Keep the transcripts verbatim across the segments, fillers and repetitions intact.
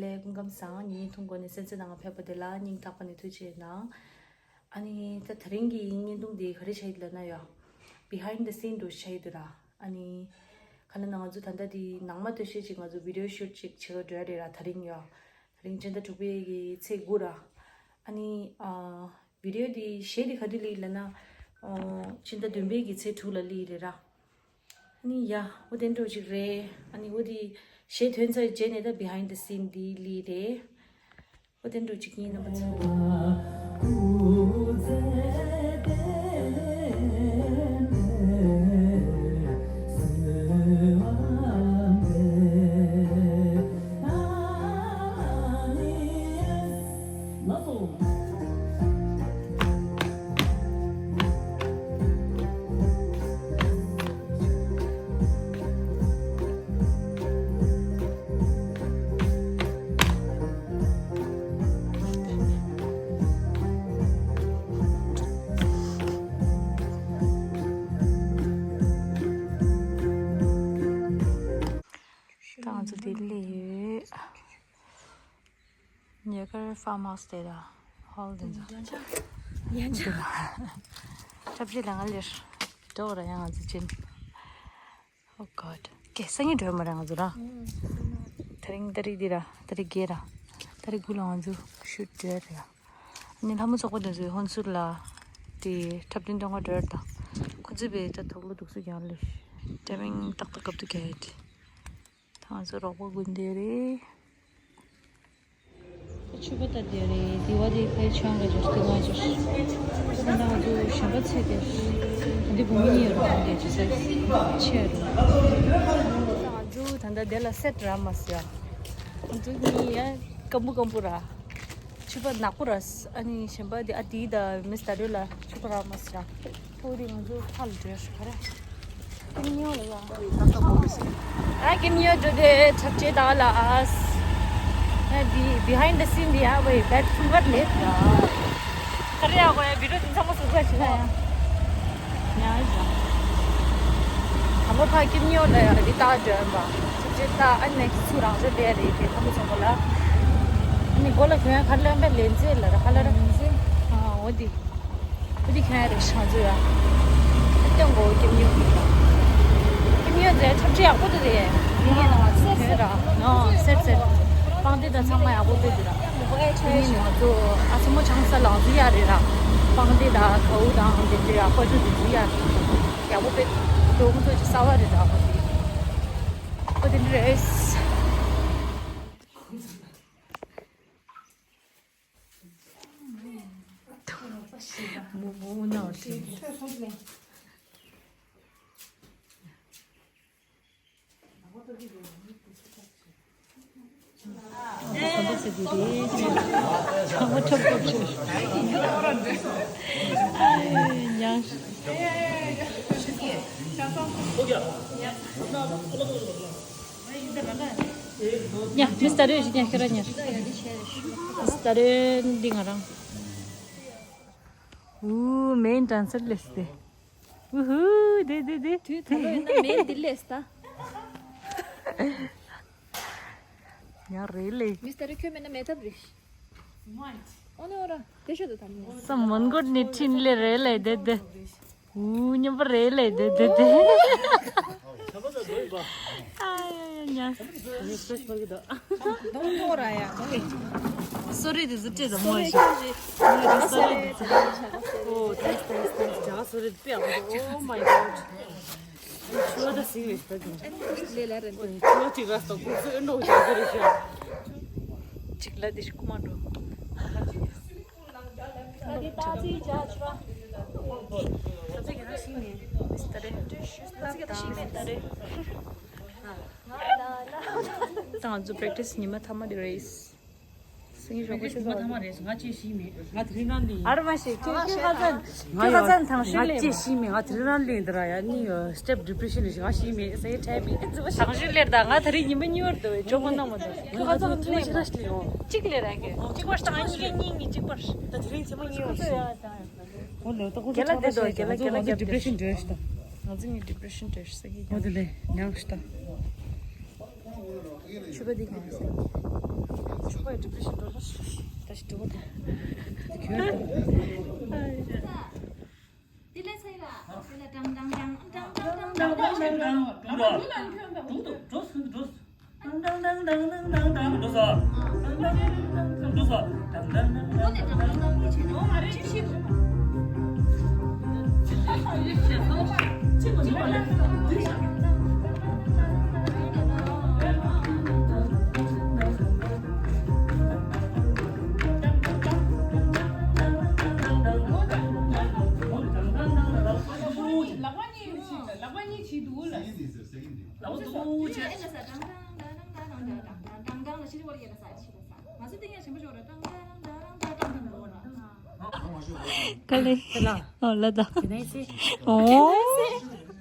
ལས་སྐུ་ཁམས་བཟང་། ངའི་བརྙན་ཐུང་སྒོ་ནས་གསན་གཟིགས་གནང་བ་ཕེབས་པ་དེ་ལ་སྙིང་ཐག་པ་ནས་ཐུགས་རྗེ་གནང་། ཨ་ནི་ད་དེ་རིང་གི་བརྙན་ཐུང་འདི་ག་རེ་བྱས་ཡོད་ལབ་ན་ཡ། Behind the scene འདྲ་བྱས་ཡོད་ར། ཨ་ནི་ག་ལབ་ན་ང་ཚོ་ད་ལྟ་འདི་ནང་མ་སྡོད་ཤེས་ཅིག་ང་ཚོ་video shoot ཅིག་བྱེད་ག་འགྲོ་ཡ་རེད་ར། དེ་རིང་ཡ། དེ་རིང་སྤྱི་ཟླ་དྲུག་པའི་གི་ཚེས་དགུ་ར། ཨ་ནི་ཨ། video འདི་གཞས་འདི་ག་དུས་སླེབས་ལབ་ན། ཨོ། སྤྱི་ཟླ་བདུན་པའི་གི་ཚེས་དྲུག་ལ་སླེབས་རེད་ར། ཨ་ནི་ཡ། འོ་དེ་འདྲ་ཅིག་རེད། ཨ་ནི་འོ་དེ་གཞས་ཐོན་ཚར་རྗེས་ནས་ད་behind the scene འདི་སླེབས་རེད། འོ་དེ་འདྲ་ཅིག་ཡིན། རྣམ་པ་ཚོ། ད་ང་ཚོ་ལྡི་ལི་ཡོད། ཉེ་ཁར་ཕརམ་ཧའུ་སི་དེ་དང་ཧོལ་དེ་ཚོ། ཡན་ཆད། འཁྲབ་གཞས་ལ་ང་ལེར་འགྲོ་ར་ཡང་ང་ཚོ་ཅན། Oh God. ཀྱེ་སང་ཉིན་འགྲོ་མ་ར་ང་ཚོ་ར། དེ་རིང་ཏ་རིག་འདི་ར་ཏ་རིག་བརྒྱད་ར། ཏ་རིག་དགུ་ལ་ང་ཚོ་ཤུཊ་འགྲོ་ཡ་རེད་ཡ། ཨ་ནི་ལྷ་མོ་ཚོགས་པ་དེ་ཚོའི་ཧོན་སུར་ལ་དེ་འཁྲབ་སྟོན་གཏོང་ག་འགྲོ་ཡ་རེད་ད། ཁོ་ཚོས་བས་ད་དུག་ལོག་དུག་སུ་ཀྱང་ལོས་ཤི། ཊའི་མིང་ཏག་ཏག་སྐབས་དུ་ག་ཡ་དེ། ད་ང་ཚོ་རོགས་པ་དགུན་དེ་རེད། ཕྱུ་པ་ལྟ་དེ་རེད། དེ་བ་དེ་ཕའི་ཆང་ག་ཅོར་དེ་ང་ཅོར། ད་ང་ཚོ་གཞན་པ་ཚེ་དེ་འདི་བུ་མི་གཉིས་ཡོད་རེད། དེ་ཅི་ཟེར་ཆེ་རེད། ང་ཚོ་ད་ལྟ་དེ་ལ་སེཊ་ར་མ་ཟེར། ང་ཚོ་གཉིས་ཡ་སྐམ་པོ་སྐམ་པོ་ར། ཕྱུ་པ་ནག་པོ་ར། ཨ་ནི་གཞན་པ་དེ་ཨ་དེ་ད་མི་སྟ་རེད་ལ་ཕྱུ་པ་ར་མ་ཟེར། ཐོག་དེ་ང་ཚོ་ཁ་ལ་འདྲེས་ག་རེ། ཀིམ་ཉོ་ལ་ཡ། ཨ་ཀིམ་ཉོ་འགྲོ་དེ་འཁྲབ་ཆས་དག་ལ་ཨ། ཨ་འདི་behind the scene འདི་ཡ་བའི་བེད་ཐུང་བར་ལེབ་ད། ཁ་རེ་ཡ་གོ་ཡ་བི་ཌིའོ་འདི་ཚང་མ་ཟུར་བ་ཞིག་ན་ཡ། ཉ་ཡ། དང་པོ་ཕ་ཀིམ་ཉོ་ལ་ཡ་འདི་ལྟ་འགྲོ་ཡ་འབའ། འཁྲབ་ཆས་ལྟ་ཨ་ནེ་ཚུ་རང་ཚོ་ལས་རེད་དེ་ཁ་མོ་ཚང་མ་ལ། ཨ་ནི་མགོ་ལ་གྱོན་ཡ་ག་རེ་ལེན་པའི་ལེན་ཚེ་ལ་ར་ཧ་ལ་ར། ལེན་ཚེ། ཨ་འོ་འདི། ཨ་འདི་ཁྱོད་རང་རེ་ཤང་ཚོ་ཡ། ཨ་ཀྱང་མགོ་ཀེམ་ཉོ་གི་ཡ། ཀེམ་ཉོ་ཟེར་འཁྲབ་ཆས་ཡག་པོ་འདུག་རེད། ཡིན་ནའི་ནང་ང་ཚོ་ཁྱོད་ར། ཨ་སེར་སེར། པང་གདན་དང་ཚང་མ་ཡག་པོ་སྤྲད་འདུག་ར། ཡིན་ནའི་ང་ཚོ་ཨ་ཚ་མོ་ཆང་ས་ལག་འཛུལ་ཡ་རེད་ར། པང་གདན་དང་གའུ་དང་དེ་འདྲ་ཡག་པོ་འདུག་འཛུལ་ཡ་རེད། ཡག་པོ་སྤྲད་འདུག་ཁོ་ཚོ་ཅིག་གསར་པ་རེད་ར་ཁོ་ཚོ། ཁོ་དེ་འདྲ་རེད། མོ་མོ་ན་བ་ཤི། ཁམ་བུ་ཁྲབ་ཁྲབ་ཆེ། ཉང་། ཡ་མི་སྟ་རེ་ཞིག་ཉ་ཁྱོད་ར་ཉ། སྟ་རེ་འདི་ང་རང་། ཨུ་མེན་ཌན་སར་ལེས་ཏེ། ཨུ་ཧུ་དེ་དེ་དེ། དུས་ད་ལོ་ཡིན་ན་མེན་འདི་ལེས་ད། ཉ་རེ་ལེ། མི་སྟ་རེ་ཁྱོད་མེད་ན་མེད་ཐབས་རེད། ཨོ་ནི་ཨོ་ར་དེ་ཤོད་དུ་ད་མི། སམ་མོན་གོ་ནི་ཁྲིན་ལེ་རེ་ལེ་དེ་དེ། ཨུ་མཉམ་པོ་རེད་ལེ་དེ་དེ་དེ། ཨ་ཡ་ཡ་ཉ། སོ་རི་དེ་ཟུར་ཅེ་དང་མོ་ཡ་ཤི། ཨོ་ཐེངས་ཐེངས་ཐེངས། ཇ་སོ་རི་དེ་དཔེ་ཡག་པོ་འདུག Oh my God. ཆུ་བ་ད་སིང་ལེ་ཤི་ད་དུང་། ཆུ་བ་ཅིག་ར་སྟོང་ཁོ་ཚོས་ཨེ་འགྲོ་བྱ་གི་རེད་ཤག་ཅིག་ལ་དེ་ཤི་ཀུ་མ་འགྲོ། ད་ང་ཚོ་པེརེག་ཊི་སི་ཉི་མ་མཐའ་མ་དེ་རེད། སང་ཉིན་ཞོགས་པ་ཞིག་མ་ཐ་མ་རེད། ང་ཅེས་ཤི་མེད། ང་དེ་རིང་རང་ལེན། ཨར་མ་ཤེས་ཁྱོད་ཁྱོད་ཁ་ཚན་ཁྱོད་ཁ་ཚན་ཐང་ཤོད་ལེ། ང་ཅེས་ཤི་མེད། ང་དེ་རིང་རང་ལེན་དེ་ར་ཡ་ནི་སི་ཊེབ་ཌི་པི་རེ་ཤན་ལེ་ང་ཤི་མེད་ཟེར་ཡ་ཁྲལ་མེད་ཟེར་བ་ཤི། ཐང་ཤོད་ལེར་ད་ང་དེ་རིང་ཉི་མ་གཉིས་པར་འདུག་བས་ཇོ་མོ་ནང་མ་འདུག་ཁྱོད་ཁ་ཚན་ཐང་ཤོད་ལེ། གཅིག་ལེ་ར་གི་གཅིག་པར་ཤི། ད་ང་གཉིས་ཀ་གཉིས་གཉིས་གཅིག་པར་ཤི། ད་དེ་རིང་ཚེ་མ་གཉིས་པར་ཤི། ཨོ་ལེ་ད་ཁོ་ཚོ་རྒན་ལགས་དེ་དོ་རྒན་ལགས་རྒན་ལགས་རྒྱབ་ཌི་པི་རེ་ཤན་འདྲ་ཤི་ད། ང་ཚོ་གཉིས་ཌི་པི་རེ་ཤན་འདྲ་ཤི་ས་གི་ཨོ་དེ་ལེ་ཉག་ཤི་ད། ཆུ་བ་འདི་གང་ཟེར། ཆུ་བ་ཌི་པི་རེ་ཤན་འགྲོ་ལ། ད་ཞིག་འགྲོ་བ་དང་། དེ་ལས་ཚེ་ལ་དེ་ལ་ཏང་ཏང་ཏང་ཏང་ཏང་ཏང་ཏང་ཏང་། འགྲོ་འགྲོ་འགྲོ་འགྲོ། ལག་པ་གཉིས་བྱེད་འདུག་ལ། ལག་པ་འདུག་བྱས། ག་ལེ། ཨོ་ལ་ད། ཨོ།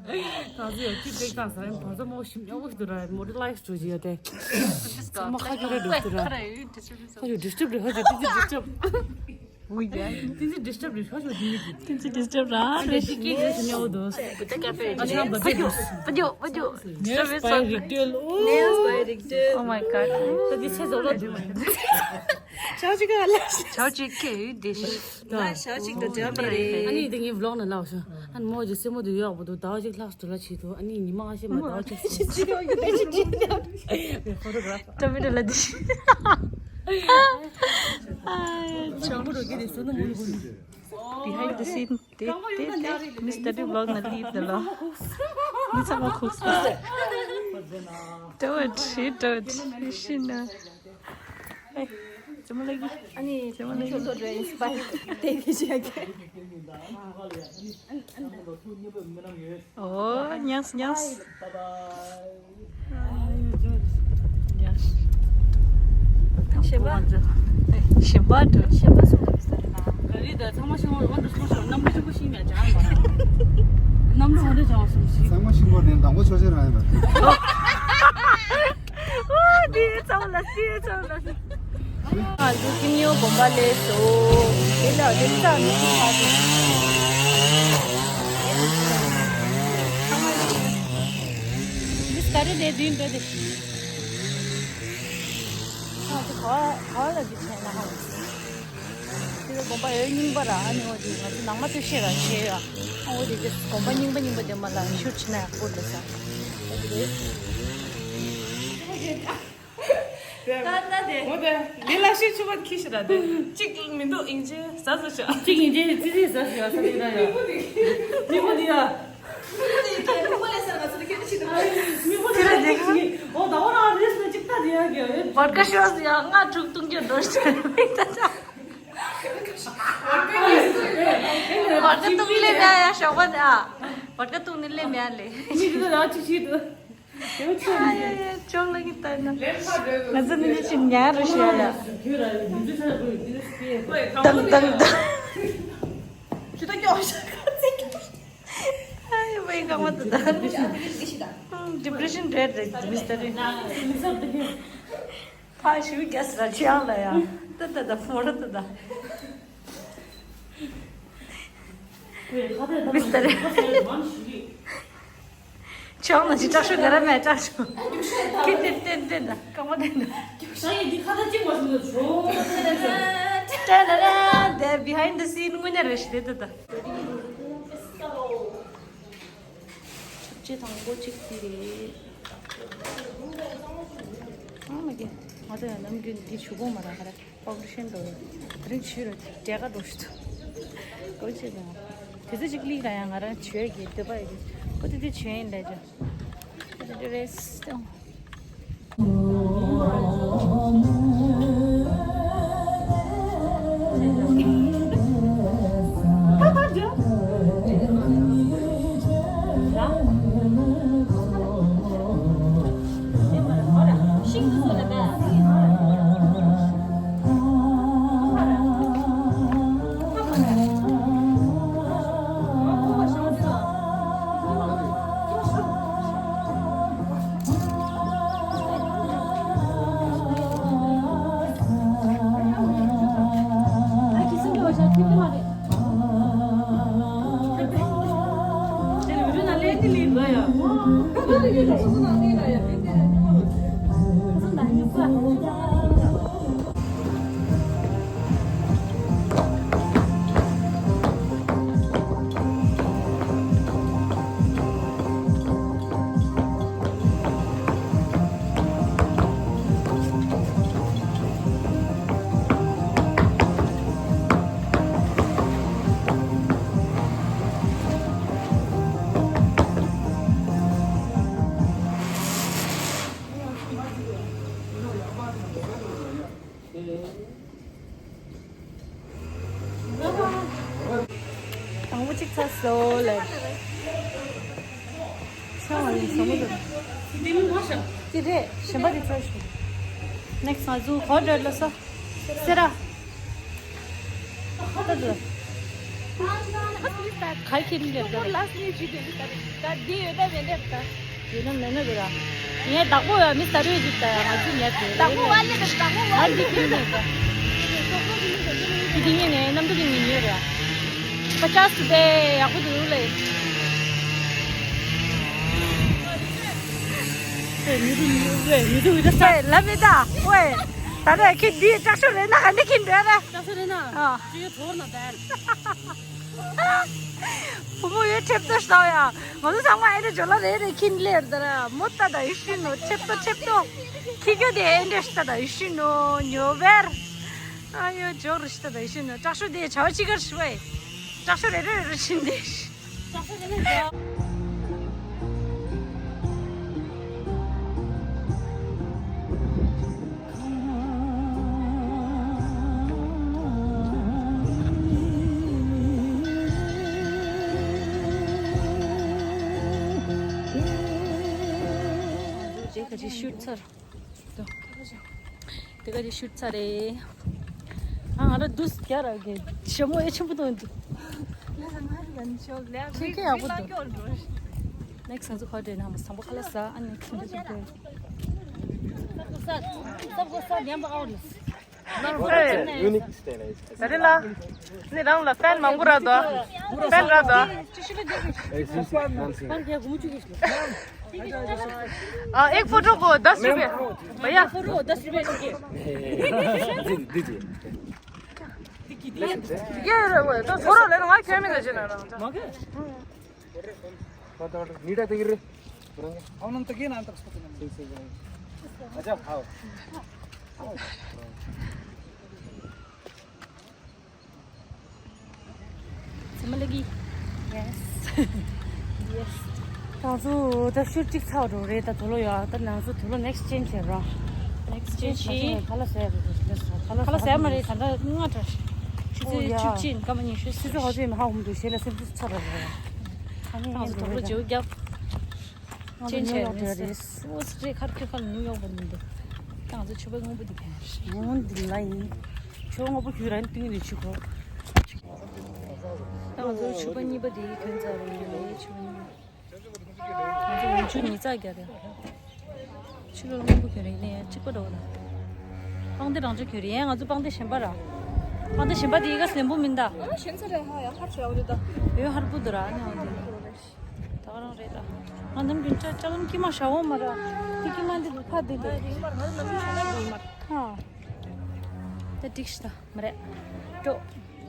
ད་ཚོ་ཡོད་ཀྱི་བེག་དང་ཟ་རིན་བར་ཚོ་མོ་ཞིམ་ཉོ་བོ་ཞིག་འདུག་ར། མོ་རི་ལའེ་སི་འགྲོ་གི་ཡོད་དེ། ཚང་མ་ཁ་ཁྱོད་ར་འགྲོ་གི་ར། ཁ་ཁྱོད་ཌི་སི་ཊབ་རེད། ཁ་ཁྱོད་ཏི་ཙི་ཌི་སི་ཊབ། ཨོ་ཡ། ཏི་ཙི་ཌི་སི་ཊབ་རེད། ཁ་ཁྱོད་ཏི་ཙི་ཌི་སི་ཊབ་ར་རེད། ཏི་ཙི་ཀེག་རེད་ཉོ་བོ་འདུག་ཨ་ཆང་བ་ཏི་འདུག Nails by Rigdale. Oh my god. ད་འདི་ཚེ་རྫོགས་ལ་འདུག་ཆའོ་ཅིག་ག་ལ། ཆའོ་ཅིག་གི་ཡུལ་འདི་ཞིག་ང་ཞའོ་ཅིག་ཏུ་འདྲ་མ་རེད། ཨ་ནི་འདི་ངའི་བི་ལོག་ནང་ལ་ཤོག་ཨ་ནི་མོ་ཇི་སེ་མོ་དུ་ཡོག་པོ་དུ་ཟླ་བ་གཅིག་ལྷག་སུ་ལ་བྱེད་དུ། ཨ་ནི་ཉི་མ་ང་ཤེས་མ་ཟླ་བ་གཅིག་སུ་ཕོ་ཊོ་གྷ་རཕ་ཊ་མི་ཊ་ལ་འདི་ཞིག་ཨ་ཡ་ཆོག་མོ་རོ་གི་རེད་སོ་ན་མོ་ལ་གོ་ནི། Behind the scene དེ་དེ་དེ་མི་སི་ཊར་ཌི་བི་ལོག་ནང་ལ་ཡིན་ད་ལ། མི་ཚང་མ་ཁུག་སོང་། ཏོ་ཏྲི་ཏོ་ཏྲི་ཤི་ན། ཨེ་ཙི་མ་ལ་གི་ཨ་ནི་ཙི་མ་ལ་གི་ཁྱོད་ཚོ་འདྲ་ཨིན་སི་པ་ཡར་དེ་གི་བྱས་ཀྱི། ཨོ་ཉགས་ཉགས། ཞེན་པ། ཞེན་པ་འགྲོ། ཞེན་པ་སོང་ལ་མི་ཟེར་ན། ག་རེ་ད་ཚང་མ་ཤེས་པ་འོ་འདྲ་སོང་ཤོག་གནམ་གྲུ་ཆེན་པོ་ཤེས་མེད་ཅང་མ། གནམ་གྲུ་འོ་འདྲ་ཅང་སོང་ཞིག་ཚང་མ་ཤེས་པ་ནས་དང་པོ་ཆོས་ཆེན་རང་ཡིན་པ། འདི་ཚང་ལ་སི་ཚང་ལ་སི། ང་ཚོ་ཀིམ་ཡོ་དགོན་པ་ལས་སོ། དེ་ལ་དེ་ཚང་མི་ཁ་དེ། མི་སི་ཀ་རི་ལས་དུས་འགྲོ་དེ། ང་ཚོ་ག་ག་ལ་འདི་བྱས་ན་ཧ་ལ། དེ་ཚོ་དགོན་པ་ཡོད་རྙིང་པ་ར། ཨ་ནི་འོ་དེ་ང་ཚོ་ནང་མ་ཚོས་ཤེས་ར་ཤེས་ཡ། ཨ་འོ་དེ་དེ་དགོན་པ་རྙིང་པ་རྙིང་པ་དེ་མ་ལ་ཤུར་ཕྱིན་ན་ཡག་པོ་འདུག་ས། འོ་དེ་རེད། ད་ད་དེ། འོ་དེ་ལི་ལ་ཤུར་ཆུ་བ་ཁི་ཤི་ར་དེ་གཅིག་མི་འདུག་ཨིན་ཇི་ཟ་ཟ་ཤ། གཅིག་ཨིན་ཇི་ཙི་ཙི་ཟ་ཤ་ས་དེ་ད་ཡ། མི་བུ་དེ་ཡ། མི་བུ་དེ་ཡ། མི་བུ་དེ་ཡ། ཨོ་ད་འོ་ན་རེས་ན་གཅིག་ད་དེ་ཡ་གི་ཡ། བར་ཀ་ཤོས་ཡ་ང་དྲུག་བཏུང་རྒྱུ་འགྲོ་ཤ་མི་ད་ཆ། བར་ཀ་བར་ཀ་བཏུང་ལེ་མེད་ཡ་ཞོགས་པ་ནས་ཨ། བར་ཀ་བཏུང་ནི་ལེ་མེད་ལེ། མི་དེ་ད་གཅིག་ཤི་དུ། ཨ་ཡ་ཡ་ཅོག་ལ་གི་ལྟ་ན། ང་ཚོ་ནི་ཅི་ཉག་རུ་ཤི་ཡ་ཡ། དང་དང་དང་། ཅི་ད་སྐྱོ་ཤ་ཁ་ཚིག་ཨ་ཡ་བའི་གང་མ་ད་ད། ཌི་པི་རེ་ཤན་རེད་རེད་མི་སི་ཊར་རེད། ཕ་ཤི་བི་ག་སི་ར་ཆི་ཡང་ལ་ཡ། ད་ད་ད་ཕོ་ར་ད་ད། མི་སི་ཊར་རེད། ཆང་ན་ཅི་སྐྲག་ཤོས་ག་ར་མེད་སྐྲག་ཤོས། ཀི་ཏེ་ཏེ་ཏེ་ད་ཀ་མ་ཏེ་ད། ཤ་ཡི་འདི་ཁ་ད་ཅི་མ་ཤོད་ན་ཇོ། ཏེ་ན་ར་དེ་བི་ཧའིན་ཌི་སི་ཨིན་དངོས་གནས་རེད་ཤི་ཏེ་ད་ད། ཆབ་ཆེ་དང་པོ་གཅིག་དེ་རེད། ཨ་མ་གི་ང་ད་ཡང་ནམ་རྒྱུན་འདི་ཆུ་བོ་མ་ར་ཧ་ར། ཕའུ་ཌེ་ཤན་འགྲོ་ཡོད། དེ་རིང་ཆུ་ར་དེ་གྲལ་ཁ་འགྲོ་ཞུ་དུ། ཀོ་ཆེ་དང་། དེ་ཚོ་ཅིག་ལིག་ར་ཡང་ང་རང་ཆུ་ཡ་གི་འདོད་པ་ཡོད་གི། ཀོ་དེ་དེ་ཆུ་ཡིན་ལས་ཀྱང་། ཀོ་དེ་དེ་རེད་སྟོང་། ཚ་སོ་ལེ། ཤ་བ་ཡིན་བཟང་མོ་འདུག་འདི་མི་མ་ཤ། འདི་རེད། གཞན་པ་འདི་ཚ་ཤོག next ང་ཚོ་ཧོ་ཊེལ་ལ་ས། སེ་ར། ད་འདི། ག་ཁྱེར་འདི་འདྲ། ད་འདི་ཡོད་ད་མེད་འདྲ་ད། ཡོད་ན་མེད་ན་རེད་ར། ངས་བདག་པོ་ཡ་མི་ས་རུས་ཅིག་ད་ཡ་ང་ཚོ་ཉལ་དེ་བདག་པོ་བ་ལས་ད་བདག་པོ་བ་ང་འདི་ཁྱེར་འདི་ད། འདི་འདི་ངས་ནས་གནམ་གྲུ་གི་ཉིན་ཡོད་ར། Pachas today ཡག་པོ་འདུག་ལེ། ཨེ་མི་འདུག་མི་འདུག་ཨེ་མི་འདུག་ཨེ་ས། ལབ་མི་ད་ཝེ། ད་ལྟ་ཁྱེད་འདི་སྐྲག་ཤོས་རེད་ན་ག་འདི་ཁྱེད་འདོད་ར། སྐྲག་ཤོས་རེད་ན། ཨ། ཅི་ཡོད་ཐོར་ན་བདན། བུ་མོ་ཡོད་ཁྲེབ་ཏོ་ཤ་ཡ། ང་ཚོ་ཚང་མ་ཨེ་འདྲ་ཇོ་ལ་རེ་རེ་ཁྱེད་ལེར་ད་ར་མོ་ད་ད་ཡི་ཤི་ནོ་ཁྲེབ་ཏོ་ཁྲེབ་ཏོ། ཁྱི་ཁྱོད་དེ་ཨེ་འདྲ་ཤི་ད་ད་ཡི་ཤི་ནོ་ཉོ་བེར། ཨ་ཡོ་ཇོ་རུ་ཤི་ད་ད་ཡི་ཤི་ནོ་སྐྲག་ཤོས་དེ་བྱ་བ་ཅི་གར་ཤི་བས། སྐྲག་ཤོས་རེ་རེ་རེ་རེ་ཤི་འདི་ཤི། རེད་ག་ཅིག་ཤུད་ཚར། དེ་ག་ཅིག་ཤུད་ཚར་རེད། ཨ་ང་ར་དུས་རྒྱ་ར་གི་ཞྭ་མོ་ཨེ་ཆེན་པོ་གཏོང་འདུག་ཁྱེད་ཁྱེད་ཡག་པོ་འདུག next ང་ཚོ་ཧོ་ཊེལ་ནང་མ་བཟང་པོ་ཁ་ལག་ཟ། ཨ་ནི་ཁྱིམ་དུ་ཁྱིམ་དུ། ད་རེ་ལ་ནི་རང་ལ་ཕན་མང་པོ་རག་དོ། ཕན་རག་དོ། ཨ་ཨེག་ཕོ་ཊོ་གོ་དཱས་རུ་པེ། བ་ཡ། ཕོ་ཊོ་གོ་དཱས་རུ་པེ། འདི་འདི་འདི། ཡ་ར་བ་ད་ཚོ་ར་ལེ་ང་ཁྱོད་མི་ལ་ཅི་ན་རང་ཅག་མ་གི། नीटा तक रे। हम लोग तक ये नाम तक सोचना। अच्छा, आओ। ཚེ་མ་ལེ་གི། Yes. Yes. ད་ཚོ་ད་ཤུད་གཅིག་ཚར་འགྲོ་རེད། ད་དུ་ལོ་ཡ་ད་ང་ཚོ་དུ་ལོ་next change བྱེད་ར། Next change བྱེད། ཁ་ལག་ཟས་རེད་རེད་རེད། ཁ་ལག་ཟས་མ་རེད། ད་ལྟ་ལྔ་དྲ། ཆུ་ཚོད་བཅུ་གཅིག་ཡིན་སྐར་མ་ཉི་ཤུ། ཆུ་ཚོད་ཧོ་ཚོད་མ་ཧ་འུམ་འདུག་ཞེ་ལ་སེམས་ཚུལ་ཚར་ར་རེད། ད་ང་ཚོ་དུ་ལོ་བརྗེ་པོ་རྒྱབ། ཅན་ཆེ་རེད། ཨོ་སི་ཏྲེ་ཁར་ཁྱོད་ཁར་ནིའུ་ཡོག་པ་མི་འདུག་ད་ང་ཚོ་ཕྱུ་པ་སྔོན་པོ་འདི་ག་རེད། སྔོན་འདི་ལ་ཡིན། ཁྱོད་སྔོན་པོ་ཁྱོད་རང་ཏིང་ནས་ཆུ་གོ་ད་ང་ཚོ་ཕྱུ་པ་གཉིས་པ་འདི་གྱོན་ཚར་རེད། ཕྱུ་པ་གཉིས་པ། ང་ཚོ་འོན་ཆུ་ཉི་ཚག་རྒྱག་རེད། ཕྱུ་པ་སྔོན་པོ་གྱོན་རེད་ནས་གཅིག་པ་འདྲ་བོ་ན། པང་གདན་རང་ཅག་གྱོན་རེད། ཡང་ང་ཚོ་པང་གདན་གཞན་པ་ར། པང་གདན་གཞན་པ་འདི་ཡི་ག་ལེན་པོ་མིན་ད། ཨ་གཞན་ཚ་རེད་ཧ་ཡ་ཧར་ཆེ་བ་རེད་ད། ཡོད་ཧར་པོ་འདུག་ར་ནས་འོང་དེ། ད་ག་རང་རེད་ད། ང་ནམ་རྒྱུན་ཅ་ཅ་ལམ་ཀི་མ་ཤ་འོ་མ་ར། ཏི་ཀི་མ་འདི་ཕ་འདི་འདི། ཧ། ད་འགྲིག་ཤི་ད་མ་རེད། ཀྲོ།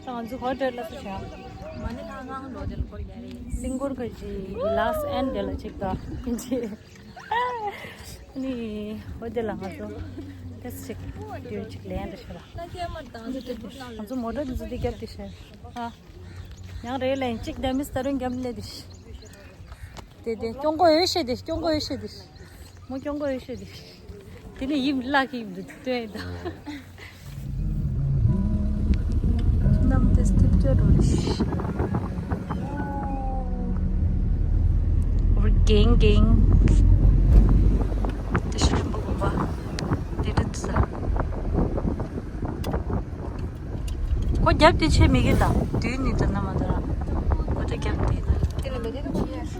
ད་ང་ཚོ་ཧོ་ཊེལ་ལ་སུ་བྱ། མ་ནི་ད་ང་ལོ་དེ་ལ་ཀོ་ལ་རེད། གླིང་སྐོར་ག་ཅི་ལཱས་ཨེན་དེ་ལ་ཅིག་ད་ཀིན་ཅི། ནི་ཧོ་ཊེལ་ལ་ང་ཚོ་ཏེས་ཅིག་ཡོད་ཅིག་ལེན་རེ་ཤི་ལ། ང་ཚོ་མོ་ཊ་འདི་ཚོ་འདི་རྒྱབ་དེ་ཤི། ཨ། ཡང་རེད་ལན་གཅིག་ད་མི་སྟ་རུང་རྒྱབ་ལེ་དེ་ཤི། དེ་དེ་སྐྱོང་གོ་ཡོད་ཤེས་དེ་སྐྱོང་གོ་ཡོད་ཤེས་དེ། མོ་སྐྱོང་གོ་ཡོད་ཤེས་དེ། དེ་ནས་ཡིབ་ལག་གི་ཡིབ་འདུག་སྟོན་ཡིན་ད། གནམ་དེ་སྟིབ་ཀྱོ་རུ་རེ་ཤི། རྒྱན་རྒྱན། དེ་ཤི་རིང་པོ་གོ་པ། དེ་རེད་ས། ཁོ་རྒྱབ་དེ་ཆེ་མི་གི་ད། དུས་ནི་དུ་ན་མ་དུ་ར། ཁོ་ད་རྒྱབ་དེ་ད།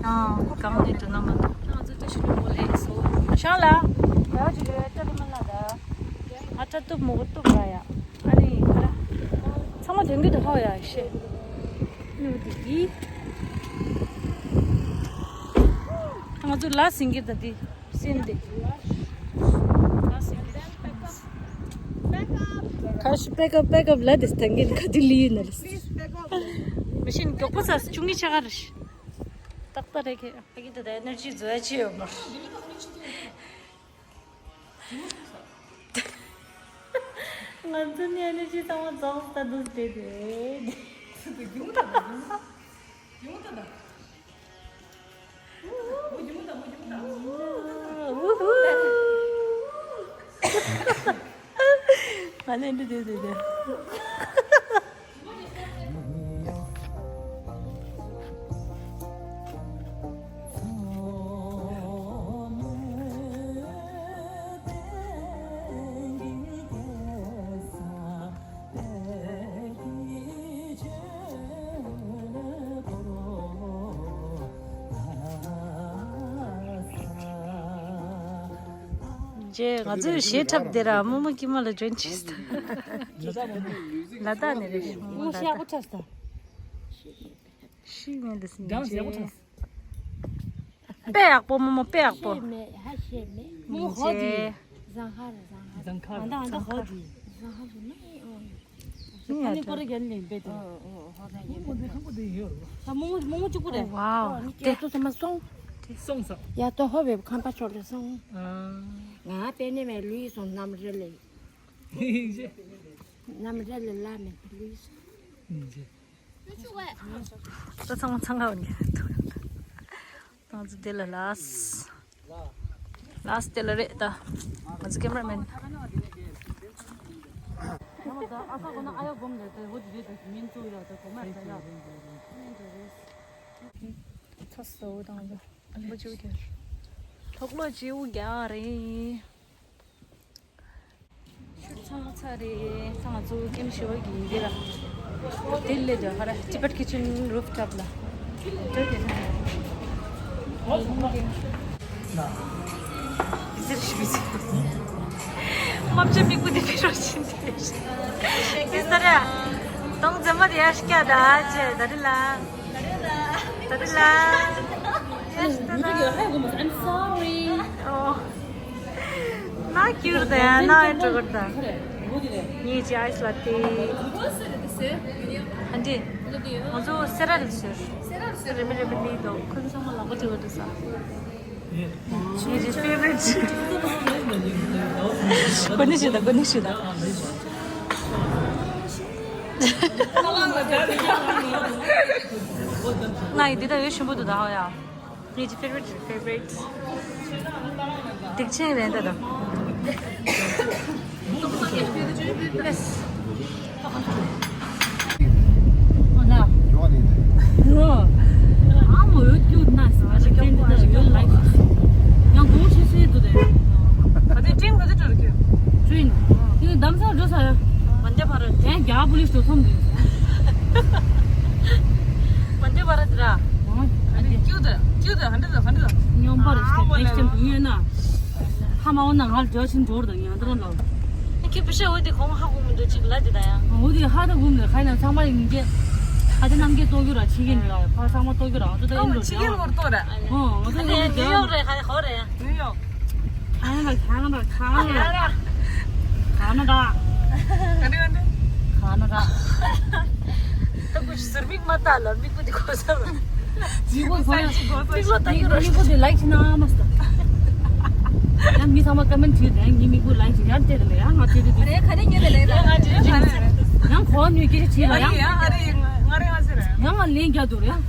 ཨ། གང་ནི་དུ་ན་མ་དུ། ང་ཚོ་དུ་ཤི་ལུ་མོ་ལེ་སོ། ཤང་ལ། ཡ་ཅི་གི་ཏ་ཏི་མ་ན་ད། ཨ་ཏ་ཏུབ་མོ་གོ་ཏུབ་ར་ཡ། ཨ་ནི་ཁ་ར། ཚང་མ་དོན་གི་དུ་ཧོ་ཡ་ཤེ། ནུ་དི་གི། ང་ཚོ་ལ་སིང་གི་ད་དི། སེམས་དེ། ཁ་ཤི་པེ་ཀབ་པེ་ཀབ་ལ་དེ་སྟེང་གིན་ཁ་དུ་ལི་ཡིན་ནར། མི་ཤིན་མགྱོགས་པོ་ས་ཆུང་ངི་ཆ་ག་ར་ཤི། ཏག་ཏག་རེ་ཁེ་ཨ་གི་དེ་ད་ཨེ་ནར་ཇི་ཛོ་ཡ་ཅི་ཡོད་མ། ང་ཚོ་ནི་ཨེ་ནར་ཇི་ཚང་མ་རྫོགས་ས་འདུག་དེ་དེ། ང་ལན་འདི་དེ་དེ་དེ། ཅེ་ང་ཚོའི་གཞས་འཁྲབ་དེ་ར་རྨོ་མོ་ཀི་མ་ལ་ཇོན་བྱས་སོང་། ལ་དྭགས་ནས་རེད། རྨོ་མོ་ལ་དྭགས། ཤི་མེད་འདི་སྲིན་ཅེ། དཔེ་ཡག་པོ་རྨོ་མོ། དཔེ་ཡག་པོ། ཤེས་མེད། ཧ་ཤེས་མེད། རྨོ་མོ་ཧོ་དེ། ཟངས་ཧར། ཟངས་ཧར། ཟངས་ཁ། ཨ་འདི་ཨ་འདི་ཧོ་དེ། ཟངས་ཧར་དེ་མེད། ཨོ་ཡོ། ཁ་ནི་ཀོ་རེ་རྒྱན་ལེན་པས་དེ། ཨོ་ཨོ་ཧོ་ད་ཡོད། ད་རྨོ་མོ་རྨོ་མོ་གཅིག་པུ་རེད། ཝའོ། ཨོ་ནི་དེ་ཚོ་ཚང་མ་སོང་། སོང་ས། ཡ་ཏོ་ཧོ་བེ་ཁམས་པ་ཕྱོགས་ལ་སོང་། ང་པེ་ནེ་མེ་ལུས་སོང་། ནམ་རེ་ལེ། ནམ་རེ་ལེ་ལ་མེ་ལུས་སོང་། ད་ཚང་མ་འཚང་ཁ་འོང་གི་འདུག་ང་ཚོ་དེ་ལ་ལཱས། ལཱས་དེ་ལ་རེད་ད། ང་ཚོ་ཀེམ་ར་མེན། ཚ་སོ་དང་ཚ། ལྷོག་ལྷོག་བྱེད་དབུ་རྒྱག་རེད། ཤུར་ཚང་མ་ཚར་རེད། ཚང་མ་ཚོ་ཀེམ་ཞི་བ་གི་འདི་ལ། དེ་ལས་དོ་ཧ་ར་Tibet Kitchen Rooftop ལ། དོ་དེ་ན། དེ་ཟེར་ཞུ་ཟེར། མ་བྱ་མིག་པོ་དེ་ཕི་རོ་ཕྱིན་དེ། དེ་ཟེར་ར། གདོང་མཛེས་མ་དེ་ཡར་སྐྱ་ད་ཅེ་ད་རི་ལ། ད་རི་ལ། ཡར་སྐྱ་ད། I'm sorry. ཨོ། ན་ཁྱུར་ད་ཡ་ན་ཨེ་འགྲོ་གར་ད། ངས་ཅི་ཨའི་སི་ལ་ཏི། ཨ་འདི། ང་ཚོ་སེ་ར་ལ་ཟེར། རེ་མི་རེ་མི་ལི་དོ་ཁོ་ཚང་མ་ལག་པ་དྲི་བ་དུ་ས། ངས་ཅི་ཕེ་ཝ་རི་ཊི། གོ་ནི་ཞིག་ད་གོ་ནི་ཞིག་ད། ང་ཡི་འདི་ད་ཡོད་ཞིམ་པོ་འདུག་ད་ཧོ་ཡ། ངེད་ཀྱི་ཕེ་ཝ་རི་ཊི་རེད། ཕེ་ཝ་རི་ཊི། སྡིག་ཆེན་རེད་ད་དོ། ཡེ་སི། ཨ་ལ། ཡོང་ནི་འདི། ཡོ། ཨ་མོ་ཡོད་ཀྱུ་ན་ས་ཨ་ཅེ་ཀྱོང་པོ་ཨ་ཅེ་ཀྱོང་པོ། ཡང་གོང་ཆེ་སེ་དུ་དེ། ག་དེ་ཀྲིན་ག་དེ་འགྲོ་རྒྱུ། ཀྲིན། ཡིན་དམ་སང་འགྲོ་ས་ཡ། མན་ཇ་བྷ་རད། དེ་རྒྱ་པོ་ལི་སུ་ཐོམ་གི། མན་ཇ་བྷ་རད་ར། ཨ་ནི་ཀྱུ་དེ་ཀྱུ་དེ་ཧན་དེ་ཧན་དེ། སྙོམས་པར་ཨ་མོ་ལེ་ལེ། ཡོད་ན། ཧ་མ་འོ་ན་ང་ལ་འདྲ་ཆེན་འབྱོར་དང་ཡང་དེ་རང་ལ། ཁྱེད་པི་ཤ་འོ་དེ་གོང་ཧ་གོ་མི་འདུག་ཅིག་ལ་དེ་ད་ཡང་། འོ་དེ་ཧ་ད་གོ་མི་འདུག་ཁ་ན་ཚང་མ་ཡིན་གྱི། ཧ་དེ་རྣམས་ཀྱི་ལྟོ་རྒྱུ་ར་ཆེ་གི་འདུག་ཕ་ཚང་མ་ལྟོ་རྒྱུ་ར་ང་ཚོ་ད་ཨིན་འགྲོ་ཆེ་གི་ལོར་ཏོ་ར། ཨོ་ང་ཚོ་ནིའུ་ཡོག་རེད། ཧ་ཧོ་རེད། ནིའུ་ཡོག་ཁ་ན་ར་ཁ་ན་ར་ཁ་ན་ར། ཁ་ན་ར། ག་འདྲ་ག་འདྲ། ཁ་ན་ར། ད་ཁོ་ཟུར་མིག་མ་ལྟ་ལ་མིག་པོ་དེ་གོ་ས་མ། མིག་པོ་གོ་ས་མ། མིག་པོ་དེ་ལའིག་བྱེད་ན་མ་སྟ། ཡང་མི་ཚང་མ་ཀ་མེན་བྲིས་དང་ངའི་མིག་པོ་ལའིག་བྱེད་ཡང་བལྟས་ལ་ཡང་ང་བལྟས་དེ། ཨ་རེ་ག་རེ་ཉོས་ལ་ལ་ཡང་ང་བྲིས་བྲིས། ཡང་གོ་ནུས་སྐད་ཆ་བྱེད་ལ་ཡང་། ཡང་ཨ་རེ་ང་རེ་ང་ཟེར། ཡང་ང་ལན་རྒྱག་འདུག་ཡང་།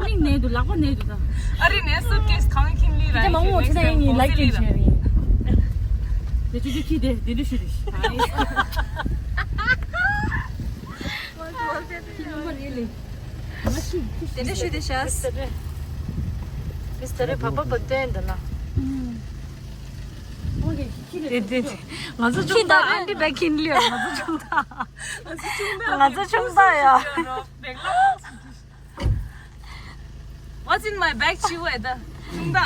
མིག་ནས་འདུག་ལག་པ་ནས་འདུག་ད། ཨ་རི་ནས་སུ་ཀེ་སི་གང་ཁྱིམ་ལི་ར། དེ་མང་མོ་ཆེ་ན་ཡིན་ལའིག་ཀྱིན་ཆེ་རེད། དེ་ཆུ་ཆུ་ཁྱི་དེ་དེ་འདྲ་ཞུ་རེད། དེ་འདྲ་ཞུ་དེ་ཤ། མི་སི་ཊར་བ་པ་བ་སྟོན་འདི་ན། དེ་དེ་ང་ཚོ་ཆུང་ད་ཨན་ཏི་བེ་ཁིན་ལི་ང་ཚོ་ཆུང་ད། ང་ཚོ་ཆུང་ད་ཡ། What's in my bag? ཆི་ཝེ་ད། ཆུང་ད།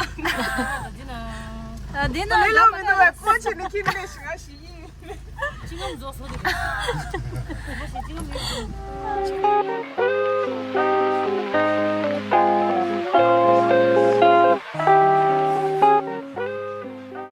ཨ་དེ་ན་ལེ་ལོ་མི་འདུག་བས་ཀོ་ཆེ་ནི་ཁྱི་ནི་ཞིག་ང་ཞིག་ཡིན། ཅི་ངམ་རྫོགས་སོ་དེ། ཅི་ངམ་རྫོགས།